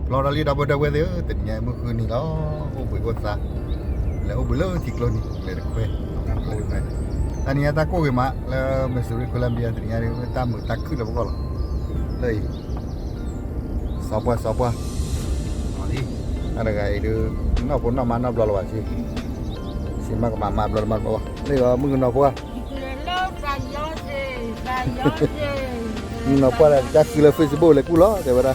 ပျီဒီးလံဒီပုၢ်ဒီဝဲၢ်သ့ၣ်ဧၢ, တနံၤညါမုၢ်ဃုနံၤလီၤ, အိၣ်ဘှံးအိၣ်သါ, လဲၤအိၣ်ဘှံးလၢထံကျိနံၤ လဲၤတခွဲ, တနံၤညါတၢ်ကိၢ်ဂ့ၤမး လၢ Missouri Columbia တနံၤညါဒ် တၢ်မုာ်တၢ်ခုၣ်လၢပဂီၢ်လီၤ, လၢအံၤ စီၤပှၢ်စီၤပှၢ်, အတဂၤအံၤဒုး နီၢ်ဖိနီၢ်မါနီတဘျီလၢၤဘၣ်ဆ့, ဆ့မၤကမၣ်မၤဘျီတမၤဘျီဘၣ်, လၢအံၤမုၣ်ကနီၤဖိဧါ, မုၣ်ကနီၤဖိဒီးတၢ်ဃုလၢ Facebook လဲၤကူၣ်လီၤ တဲဝဲဒၣ် ပလဲၤထံၣ်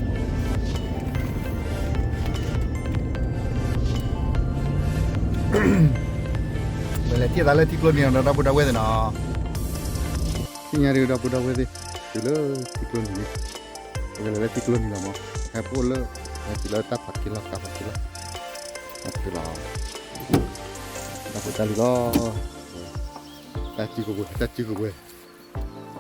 သးလၢထံကျိနံၤဒီး ဒီပုၢ်ဒီဝဲၢ်သ့ၣ်နီၤ, သ့ၣ်ညါဒုး ဒီပုၢ်ဒီဝဲၢ်သ့ၣ်, တုၤလၢထံကျိနံၤန့ၣ်, ပကလဲၤလၢထံကျိနံၤလီၤမး, ဟဲပအိၣ်လၢ, ဟဲတုၤလၢတၢ်ဖးက့လီၢ် ကါဖးက့လီၢ်, ဟဲတုၤလီၤ, တၢ်ဖိတၢ်လံၤလီၤ, တၢ်စုကဝဲၤ တၢ်စုကဝဲၤ,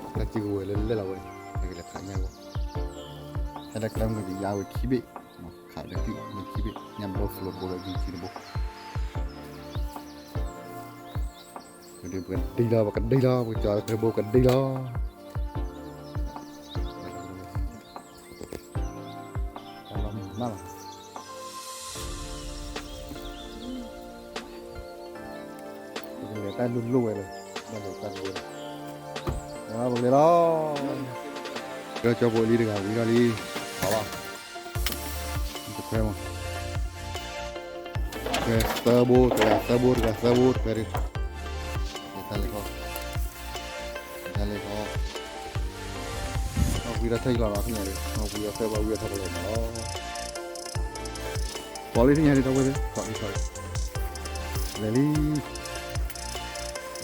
တၢ်စုကဝဲၤလၢလဲၣ်လီၤဝဲ, ဟဲကလဲၤခးညၣ်ဝဲ, ဟဲလၢကျဲမုၢ်ကယါဝဲခံဘ့ၣ်, ခးဒီးခံဘ့ၣ် ညၣ်ဘိဖျိတဘိဒီး ယုၢ်ခံတဘိ, ပကဒံလီၤ ပကဒံလီၤ ပကကၠီၤတဘိကဒံလီၤ, လီၤမးလီၤ, ပကလဲၤတၢ်လိၣ်လိၣ်ဝဲလၢ, ဘၣ်လဲၤတၢ်လိၣ်ဝဲလၢ, ပကလဲၤလီၤ, ကၠီဖိလံတဂၤဝံၤထီၣ်လံ, ပှၤဘၣ်, တခွဲမး, တခွဲသၢဘိ တဂၤသၢဘိ တဂၤသၢဘိ တခွဲဒုး, တၢ်လဲၤခီ, တၢ်လဲၤခီ, အဝံၤဒီးထဲကလီၤနီၤ သ့ၣ်ညါဒုး အဝံၤဒီးထဲဘၣ်ဝံၤဒီးထဲကလီၤနီၤလီၤ, ပှၤလံသ့ၣ်ညါဒုး ဒီပုၢ်ဝဲၢ်သ့ၣ်, လဲၤလ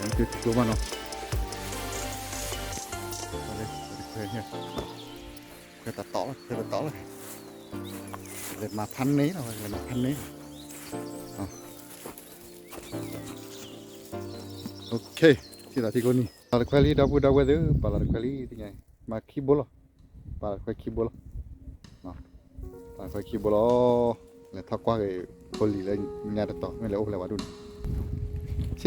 ံ, တၢ်တကျိဘၣ်နီၤ, တခွဲ, ခွဲတတီလီၤ ခွဲတတီလီၤ, လဲၤမၤဖးန့ၢ်လီၤ လဲၤမၤဖးန့ၢ်လီၤ, ထံၣ်သးထံကျိနံၤ ပာ်လီၤတခွဲလံ ဒီပုၢ်ဒီဝဲၢ်သ့ၣ်ဧၢ, ပာ်လီၤတခွဲလံသ့ၣ်ညါ, မၤခံဘိလီၤ, ပာ်လီၤတခွဲခံဘိလီၤ, ပာ်လီၤတခွဲခံဘိလီၤ, လဲၤထီၣ်ကွၢ်က့ၤ ဖိလံၤလၢညါတတီၤ မ့ၢ်လဲၤအိၣ်ဖဲလဲၣ်ဝဲဒၣ်န့ၣ်, ဆ့ဖံးဧါ, ဆ့တဖံးဧါ, ယထုးအီၣ်စ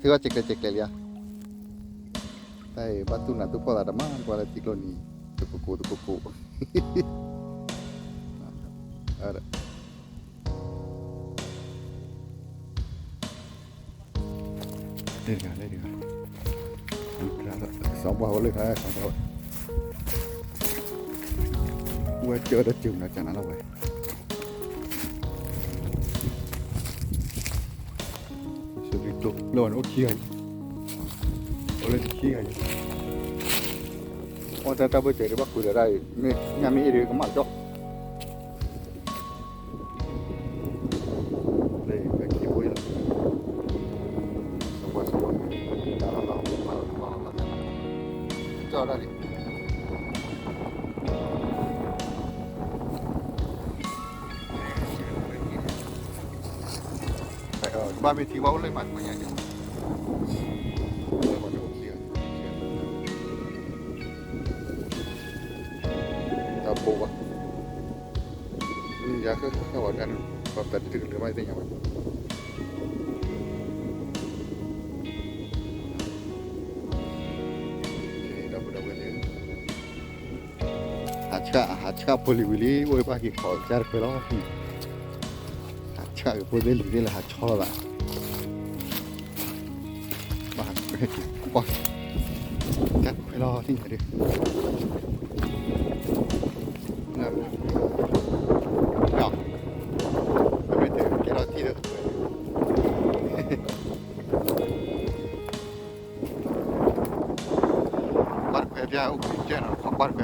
ဲးကျဲးစဲးကျဲးလံဧါ, တၢ်အံၤဘၣ်သူၣ်နၤသူၣ်ဖှီၣ်သးတမံၤ ကွၢ်လၢထံကျိနံၤ, တကိးကိးတကိးကိး လၢတဂၤလၢတဂၤ, စီၤပှၢ်ဝဲလၢခါ စီၤပှၢ်ဝဲ, ဝဲကၢဒီးစၢၤမနုၤကနၤလီၤဝဲ, စဒံတိလၢဝဲန့ၣ်အိၣ်ခံဂၤအံၤ, အိၣ်လၢခံဂၤအံၤ, အီၣ်တၢ်တၢ်ဘၢၣ်စၢၤဒံးဘၣ်ဃုာ်ဒီးဒၣ်အံၤ, မ့ၢ်ညၣ်မ့ၢ်အ့ၣ်ဒံးကမၣ်ကၠီ လၢခံဘိအံၤလီၤ, စီၤပှၢ်စီၤပှၢ်, တၢ်လီၤလီၤ, ကၠီဒၣ်လံ, ဘၣ်မ့ၢ်ထံဘၣ်အိၣ်လၢမၤတခွဲညါန့ၣ်, တၢ်ဘိဘၣ်, ယၤဃၣ်ဃၣ်ဝဲဒၣ်န့ၣ်, ပှၤပျၢ်တဒုကလုာ်ဘၣ်သ့ၣ်ညါဝဲ, ဒီပုၢ်ဒီဝဲၢ်သ့ၣ်ဧၢ, ဟးဆှၣ်, ဟးဆှၣ်ဖိလံၤဝံၤလံ, အိၣ်ဘၣ်က့ၤခိးကၠၢ်တခွဲလီၤ, ဟးဆှၣ်က့ၤဖိသ့ၣ်လံၤသ့ၣ်လၢဟးဆီလီၤသး, ဘၣ်ဟးကွၢ်က့ၤကွၢ်ကၠၢ်တခွဲလီၤသ့ၣ်ညါဒုး, မ့ၢ်တကဲထီၣ်ထံၣ်ဒီးတခွဲ ကွၢ်တခွဲဖျါအိၣ်ကစဲနီၤ, ကွၢ်တခွဲဖျါနီၤသံၣ်ဖိသီသီ, ကွၢ်တခွဲဒ်အထုးနီတထံၣ်ဒံးဘၣ်နီၤ, စီၤပှၢ်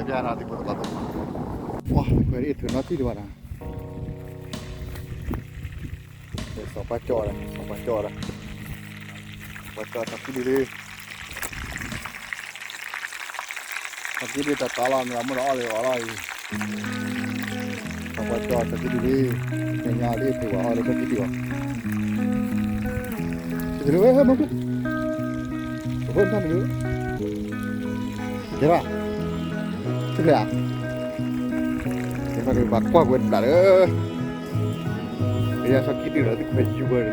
ကၠီဒီး စီၤပှၢ်ကၠီဒီး, စီၤပှၢ်ကၠီတၢ်ကူဒံလံ, တၢ်ကူဒံတၢ်တီလီၤ မ့ၢ်လီၤမုၢ်လီၤအီၣ်လၢအီၣ်လီၤအံၤ, စီၤပှၢ်ကၠီတၢ်ကူဒံလံ, ညါဒ်အထုးဘၣ်အီၣ်လၢတၢ်ကူဒံအီၤ, တၢ်ကူဒံဝဲဟဲမုၢ် ပဖိတၢ်မနုၤ, ကဲဘၣ်, တဖျဲၣ်ဧါ, ကဲဘၣ်ဒီးဘၣ်ကွၢ်ကွဲတဘျးဒီး, ကယၤဆီခံတုၤဒီးတခွဲယူၤဝဲလၢ,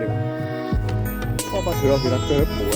ကွၢ်ဘၣ်ထုးထီၣ်က့ၤတၢ်ကၢၢ်လၢပိာ်ဝဲ, တ�ခွဲ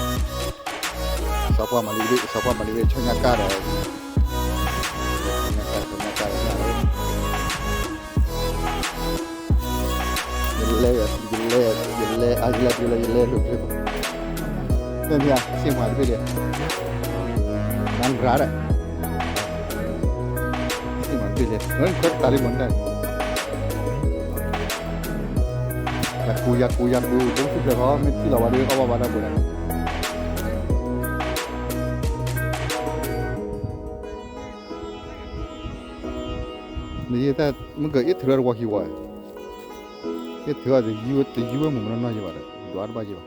စီၤပှၢ်မၤလံတဘ့ၣ်, စီၤပှၢ်မၤလံတဘ့ၣ်, ဆီညါကၢ်ဒီး, ဆီညါကၢ်, ဆီညါကၢ်ဒီး, ယလဲၤ, ယလဲၤ, ယလဲၤ, အါ ယလဲၤ, ယလဲၤ, ယလဲၤ, ယလဲၤ, မ့ၢ်မ့ၢ်ဧါ, စ့ၣ်မၤတဘ့ၣ်ဒီး, နရၤဒီး, စ့ၣ်မၤတဘ့ၣ်လဲၤ, ခွဲးတၢ်လံမၤတၢ် ယၤကူ ယၤကူ ယၤကူ ဘိထံဖျၢၣ်ဃီ မ့ၢ်ထံၣ်လီၤဝဲဒီး အီၣ်ဘၣ်ဘၣ်တၢ်ပှဲၤန့ၣ်, နယတၢ်မုၢ်ကၢၤအ့ၣ်ထုးလၢတဝီခံဝီ, အ့ၣ်ထုးအီၤ တယူၢ်ဝဲမုၢ်မနီၢ်နီၢ်ယဘၣ်ဒီး ဒွးတဘၣ်ယဘၣ်,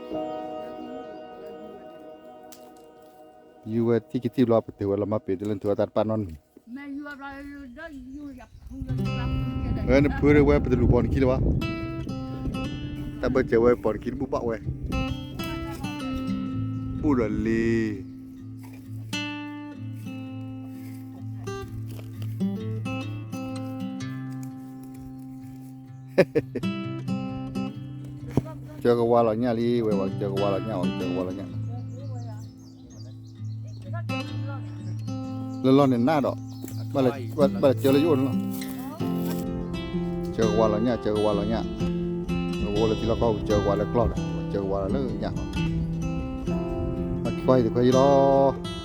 ယူၢ်ဝဲထံၣ်က့ၤထံၣ်ဘျီ ပတုာ်ဝဲလီၤမၤပ့ၤတလၢနထုးအီၣ်တၢ်တပာ်နီတမံၤ, နဖုရဲဝဲပတလူၤပိာ်နခံလၢၤဘၣ်, တၢ်ဘၢၣ်စၢၤဝဲပိာ်နခံတဘူၣ်ဘၣ်ဝဲ, ဘူၣ်ဒီးလ့ၤ ကၢကဝါလီၤညၣ်လံဝဲ, ဝဲကၢကဝါလီၤညၣ်, ဝဲကၢကဝါလီၤညၣ်, လၢလီၢ်န့ၣ်နးဒီး, ဘၣ်လဲၤကၢလၢယအိၣ်န့ၣ်လီၤ, ကၢကဝါလီၤညၣ်, ကၢကဝါလီၤညၣ်, နအိၣ်လၢထံလီၢ်ကီၢ်ပူၤ ကၢကဝါလၢကျီၢ်ဒီး ကၢကဝါလၢညၣ်လီၤ, အခွဲးအံၤတခွဲးအံၤလီၤ.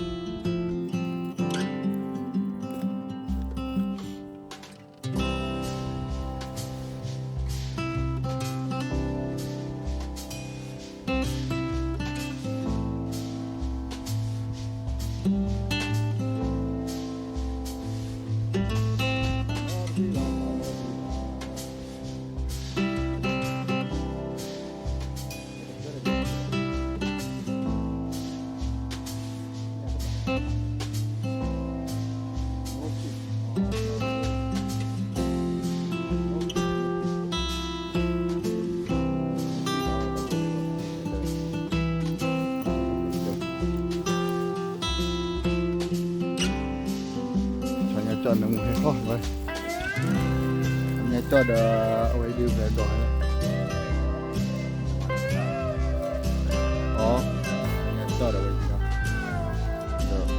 ဆီညါကၠီၣ်နမူဟဲဟီၣ်ဝဲ, ဆီညါကၠီၣ်ဒီး အဝဲဒုးဖဲဒီး, အီ, ဆီညါကၠီၣ်ဒီးဝဲဒုး, ဒီး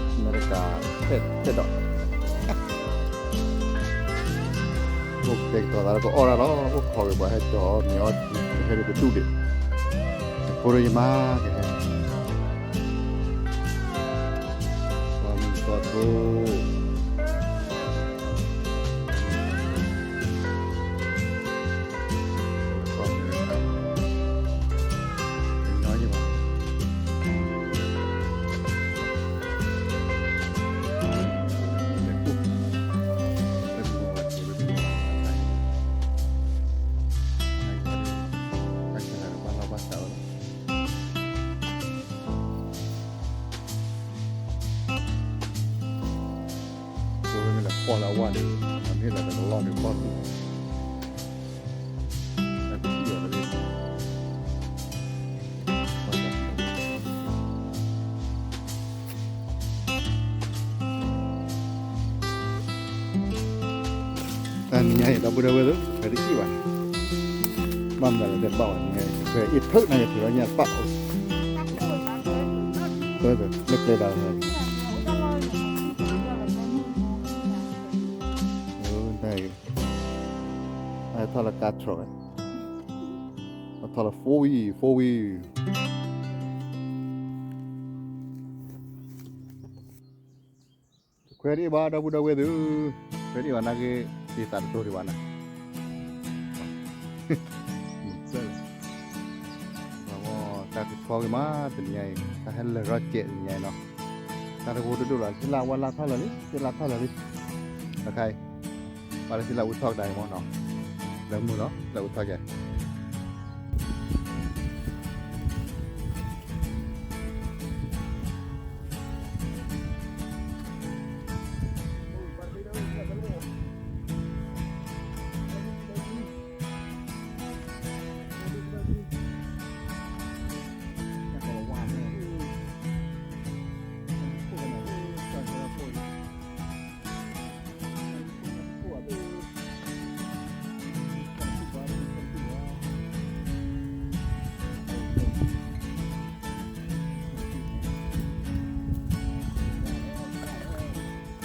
အမဲရကၤ ဖဲဒီး အိၣ်ကတဲာ်ကတီၤသးလၢကအီၣ်တၢ်လီၤ, အိၣ်ခိးက့ၤပှၤဟဲကၠီၣ်မ့ၤအီၣ်ထံ ဟဲဒုးကတူၢ်ဒံး, ဖိဒိၣ်ယမါကဟဲ, ပှၤမုၢ်သီထိ မ့ၢ်လဲၤဖီၣ်လၢအဝါန့ၣ်, မ့ၢ်လဲၤတကလီၢ်န့ၣ်ဖီၣ်သ့, တနံၤညါအံၤ ဒီပုၢ်ဒီဝဲၢ်သ့ၣ် ပတအံၣ်ဘၣ်န့ၣ်, ဘၣ်မနုၤလဲၣ်တဲဘၣ်ဝဲန့ၣ် ခွဲးအ့ၣ်ထုးနၤက့ၤထုးလီၤညၣ်ပၣ်အိၣ်, လၢကျဲဘၣ်, တၢ်အံၤ အထီၣ်လၢကါထြီးဝဲ, အထီၣ်လၢ four wheel, four wheel. ခွဲးဒံးဘၣ် ဒီပုၢ်ဒီဝဲၢ်သ့ၣ်, ခွဲးဒံးဘၣ်နာ်က့, သ့သးတတိၢ်ဒံးဘၣ်နၤ, တၢ်ကဆှီက့ၤမးတနံၤညါအံၤ, တၢ်ဟဲလၢာ်ထီၣ်ကဲးတနံၤညါအံၤနီၤ, တၢ်တဘိဒိၣ်ဒိၣ်လီၤ, ဟ့ၣ်လၢဝဲလၢထီၣ်လၢာ်လံ, ဟ့ၣ်လၢထီၣ်လၢာ်လံ, တခါအံၤ ပှၤလၢဟ့ၣ်လၢအူထီၣ်ကဒါအံၤမ့ၢ်နီၤ, လၢမုာ်လီၤ လၢအူထီၣ်ကဲး ညၣ်ခါတဘိ, မ့ၢ်တထံ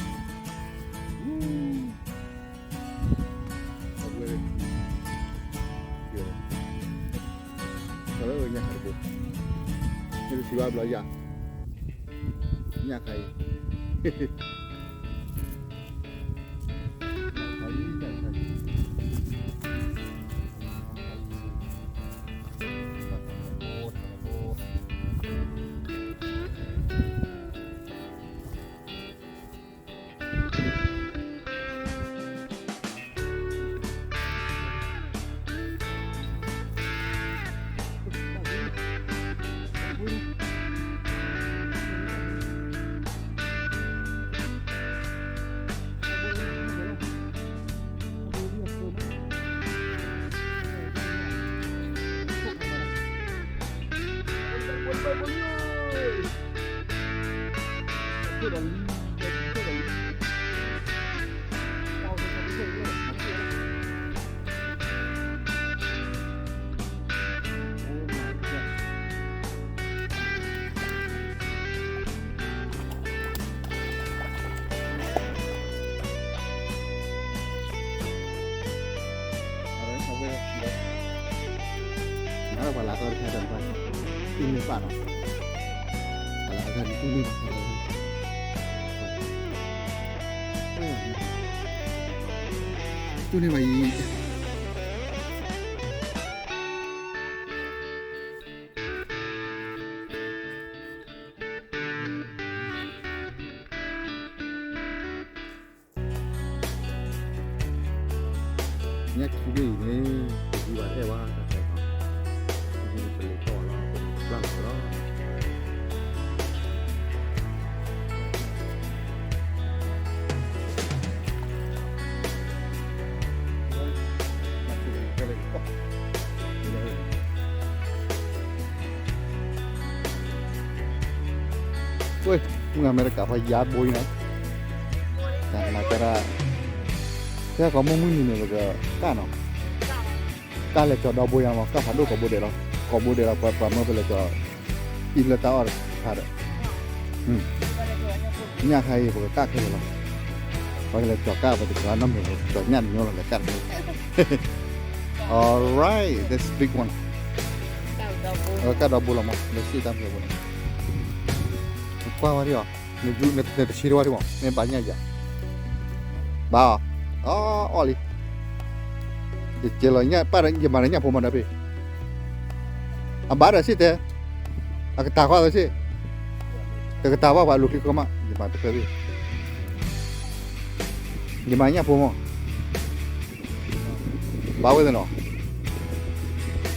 ၣ်ဘၣ်ဘျီယၤ, ညၣ်ခါအံၤ ပှၤလၢအီၣ်တခါတၢ်တဖၣ်, အံၤမ့ၢ်ပၣ်နီၤ, ပှၤလၢအီၣ်တခါန့ၣ် တူၢ်န့ၢ်ဘၣ်, တူၢ်န့ၢ်ဘၣ်အံၤ ညၣ်ခံဘ့ၣ်အံၤန့ၣ် ပဒံဘၣ်အဲၣ်ဝဲတၢ်ဆဲးနီၤ, ပလဲၤထီၣ်လီၤ ပဘျၣ်လီၤလီၤ. ဝ့ၢ် မုၢ်အမဲရကၤဖီယါဘိအံၤနီၤ, နကရၢ်, ဖဲကီၢ်မုၢ်မုၢ်နံၤန့ၣ် ပကကၣ်နီၤ, ကၣ်လဲၤကၠီၤဒီဘိယါမး ကၣ်ဖးဒိၣ်ကိးဘိဒဲးလီၤ, ကိးဘိဒဲးလီၤ ပှၤမၢပလဲၤကၠီၤ, အံၤလၢတၢ်အီၣ်တခါဒီး ညၣ်ခါအံၤ ပကကၣ်ခဲလၢာ်လီၤ, ပှၤကလဲၤကၠီၤကၣ် ပတကၠီၤနီတမံၤ ကၠီၤညၣ်တမံၤလီၤ လဲၤကၣ်တမံၤ. All right, that's big one. ကၣ်ဒီဘိလီၤမး လဲၤစံၣ်တၢ်ဖျၢၣ်ဘိန့ၣ်, ကွၢ်ဝဲဒၣ်အီၤ, နတဆ့တဝါဒံးမး မ့ၢ်ဘၣ်ညၣ်ယၤ, ဘၣ်အီၤ, အီၣ်လံ, ယကဲလီၤညၣ်ပၣ်ဒီး ယမၤဒီးညၣ်ဖိမးဒီးဖဲ အဘၣ်ဒီးစ့ၢ်တဲ, အကတၢၢ်ကွၢ်သးစ့ၢ်, တကတၢၢ်ဘၣ်ပှၤလူၤချံခီမး ယမၤတဖျၢၣ်ဘ့ၣ်, ယမၤညၣ်ဖိမး, ဘၣ်ဝဲသ့ၣ်နီၤ,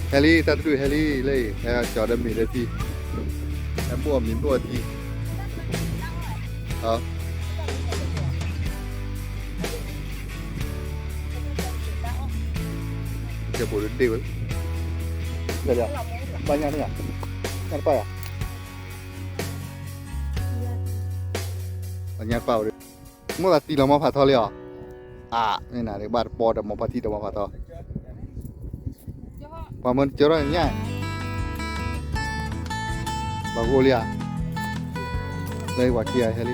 ဟဲလံ တၢ်တဒူၣ်ဟဲလံ လၢအံၤ ဟဲကၠီၤဒီးမ့ၤဒီးထံ, ဟဲဘိၣ်အီၤမ့ၤဘိၣ်အီၤထံ ကဲဘိးဒ့ဝဲ, ဘၣ်ညၣ်န့ၣ်ဧါ, ညၣ်တပၣ်ဧါ, ညၣ်တပၣ်ဝဲ, မိၢ်သးတံၢ်လီၤမီဖးထီလံအီၤ, အါ, မ့ၢ်နၤဘၣ်တပီဒီးမီဖးထီဒီးမီဖးထီ, ကၠီ ပှၤမၢတကၠီထီၣ်ညၣ်, ပှၤကအိၣ်လံဧါ, လၢပှၤခံဂၤဟဲလံ, ပှၤခံဂၤသၢဂၤအံၤ ဟဲဘိၣ်ထီၣ်မ့ၤဟဲကၠီဒီး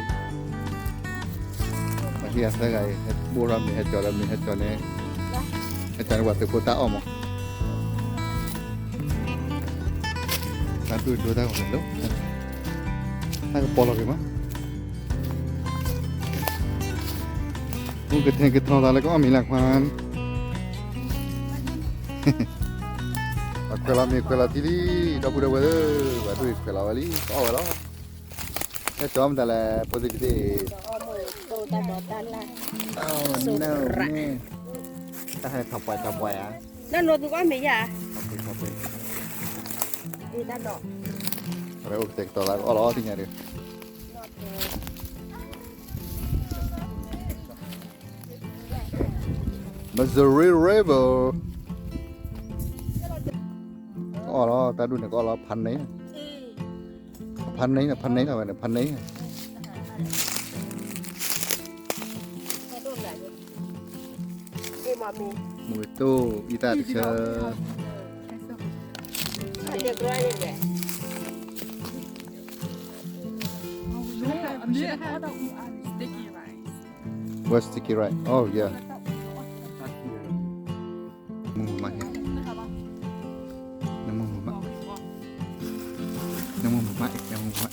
မ့ၤဟဲကၠီန့ၣ်, ဟဲကၠီန့ၣ်ပှၤသုးဖိတၢ်အီၣ်မး, တၢ်ဒိၣ်ဒိၣ်တၢ်ဂီၤလၢ, တၢ်ကပီၤလီၤက့ၤမး မူကထဲကထီသးလၢကအီၣ်မ့ၤလၢခွါ, ပှၤခွဲးလီၤမ့ၤခွဲးလီၤထံလံ, ဒီပုၢ်ဒီဝဲၢ်ဧၢ, ပှၤဒိၣ်အံၤခွဲးလီၤဝဲလံ ကအီၣ်ဝဲလီၤ, ဟဲကၠီမတၤလဲၣ် ဖိသ့ၣ်တသ့ၣ်, တၢ်ဟဲထီၣ်ပှဲၤထီၣ်ပှဲၤဧါ, နနီၤသူကအီၣ်မ့ၤယၤ, အိၣ်ကတဲာ်ကတီၤလၢကအီၣ်လီၤ သ့ၣ်ညါဒီး Missouri River ကအီၣ်လီၤ တၢ်ဒူၣ်န့ၣ်ကအီၣ်လီၤ ဖးန့ၣ်, ဖးန့ၣ် ဖးန့ၣ်လီၤဝဲန့ၣ် ဖးန့ၣ်, မူဝဲတိၢ်အံသၣ်တဆၢ Sticky rice. Oh, yeah. မုၢ်မး, နမုၢ်မး, နမုၢ်မး, နမုၢ်မး, တၢ်အီၣ်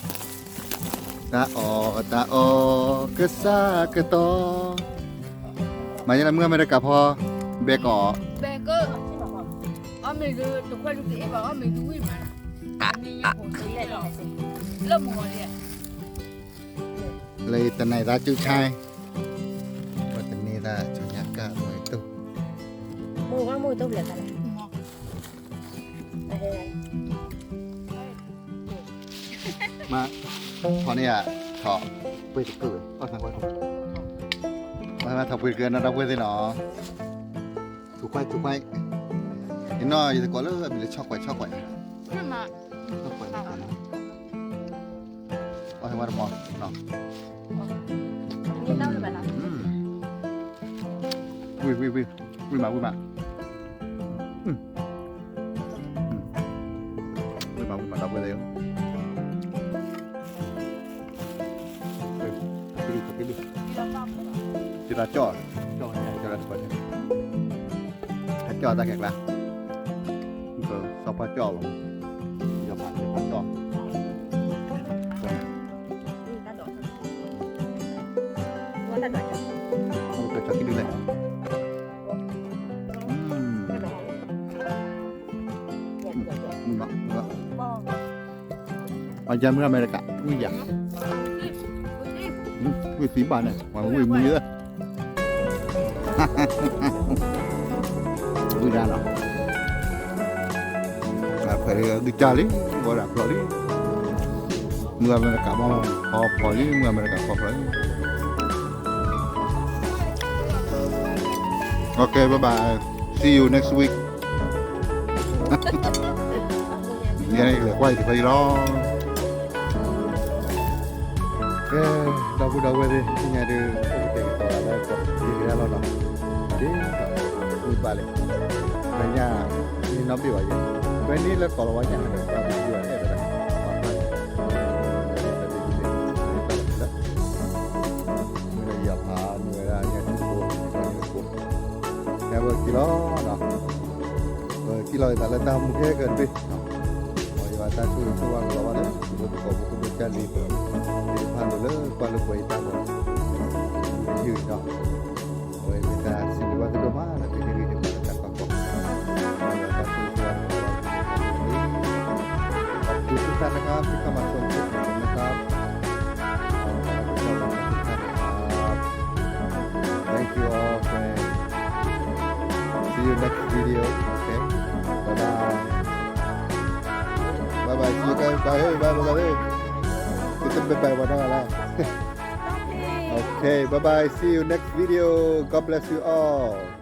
တၢ်အီ ကစၢ်ကတီၤ, မၤယဲလၢမုၢ်အမဲရကၤဖီ, ဘဲကီး, ဘဲကီး, အီၣ်မ့ၤဒုးတခွဲဒုးကအ့ၣ်ဘၣ် အီၣ်မ့ၤဒုးဝံၣ်မး, လၢမုၢ်လံ လၢတနံၤသးစုၣ်ဆါ, ဝဲတနံၤသးကၠီညါကၣ်ဝဲတိၢ်, မိၢ်ဝဲမိၢ်တိၢ်ဘျဲၣ်သးလဲၣ်, မ့ၢ်, ထီၣ်န့ၣ်ဧါ, ထီၣ်ပှ့ၤတကုၢ်, ထီၣ်ပှ့ၤတကုၢ်နီၤ ဒီပုၢ်ဝဲၢ်သ့ၣ်နီၤ, ထူခွဲထူခွဲ, ယနီၢ်ယသကိးလၢအမံၤလၢဆီၣ်ကွဲးဆီၣ်ကွဲး, ဆီၣ်ကွဲး, အီၣ်ဟဲဝဲတမီၤ, ဝံၣ်ဝံၣ်ဝံၣ်, ဝံၣ်မးဝံၣ်မး, ဝံၣ်မးဝံၣ်မး ဒီပုၢ်ဝဲၢ်သ့ၣ်ဧၢ, ကၠီတၢ်ကၠီၣ်, ကၠီတၢ်ကၠီၣ်, တၢ်ကၠီၣ်တၢ်ခဲကျါ, စီၤပၤကၠီၣ်လီၤ, စီၤပၤကၠီၣ်, ကၠီၣ်ကဒုလဲၣ်, အယါမုၢ်အမဲရကၤ ဝံၣ်ယၤ, ဝံၣ်သံဘၣ်န့ၣ် ဝံၣ်မံၤလၢ ဝံၣ်ဒၣ်လီၤ, ဖဲဂုၢ်ကၢ်လံ ဝဲဒၣ်ဖျိလံ, မုၢ်အမဲရကၤမ့ၢ်ဖီဖျိလံ မုၢ်အမဲရကၤဖီဖျိလံ. Okay, bye bye. See you next week. ယဲန့ၣ်လဲၤကွၢ်ယတဖဲအံၤလီၤ. ကဲ, ဒီပုၢ်ဒီဝဲၢ်သ့ၣ် သ့ၣ်ညါဒုး အိၣ်ကတဲာ်ကတီၤလၢကီၢ်ပယီၤလီၤနီၤ, ဒ်သိးမုၢ်ဘၣ်လဲၣ်, ပညၣ်န့ၣ်နီတဘ့ၣ်ဘၣ်ယဲ, ပဝဲန့ၣ်လၢကီၢ်လီၤဝါညၣ်ဒီး ပှၤဘၣ်ဘၣ်အဲၣ်ဒိး လၢ မ့ၢ်လၢယီၤဖး မ့ၢ်ဝဲဒၣ်ညၣ်ထူဖိ ညၣ်ထူဖိ, ကဲပက့ၤလီၤနီၤ, ပက့ၤလီၤအသးလၢတၢ်မူခဲကတဘ့ၣ်, မ်ယွၤတၢ်ဆိၣ်ဂ့ၤဆိၣ်ဝါကလီၤဘၣ်လၢ ပဖိပကီၢ်ဖိ ဖိဒိၣ်ကၢ်လံၤ သ့ၣ်တဖၣ်လိၤလၢကွၢ်လိာ်ကွဲအံၤတၢ်ဂီၤ ယုၢ်နီၤ, အဝဲမ့ၢ်တၢ်စံးဘျုးဘၣ်သုဒိၣ်မးလၢသုဂ့ၢ်တၢ်ဘၣ်တၢ်ကွၢ်ကီ မ့ၢ်တၢ်ဆိၣ်ဂ့ၤဆိၣ်ဝါကလီၤဘၣ် ขอบคุณทุกท่านนะครับที่เข้ามาชมคลิปของผมนะครับ. ขอบคุณทุกท่านนะครับ. Thank you all, friends. See you next video. Okay. Bye bye. Bye bye. See you guys. Bye. Hey, bye bye. Hey. Kita bye bye. Bye bye. Okay. Bye bye. See you next video. God bless you all.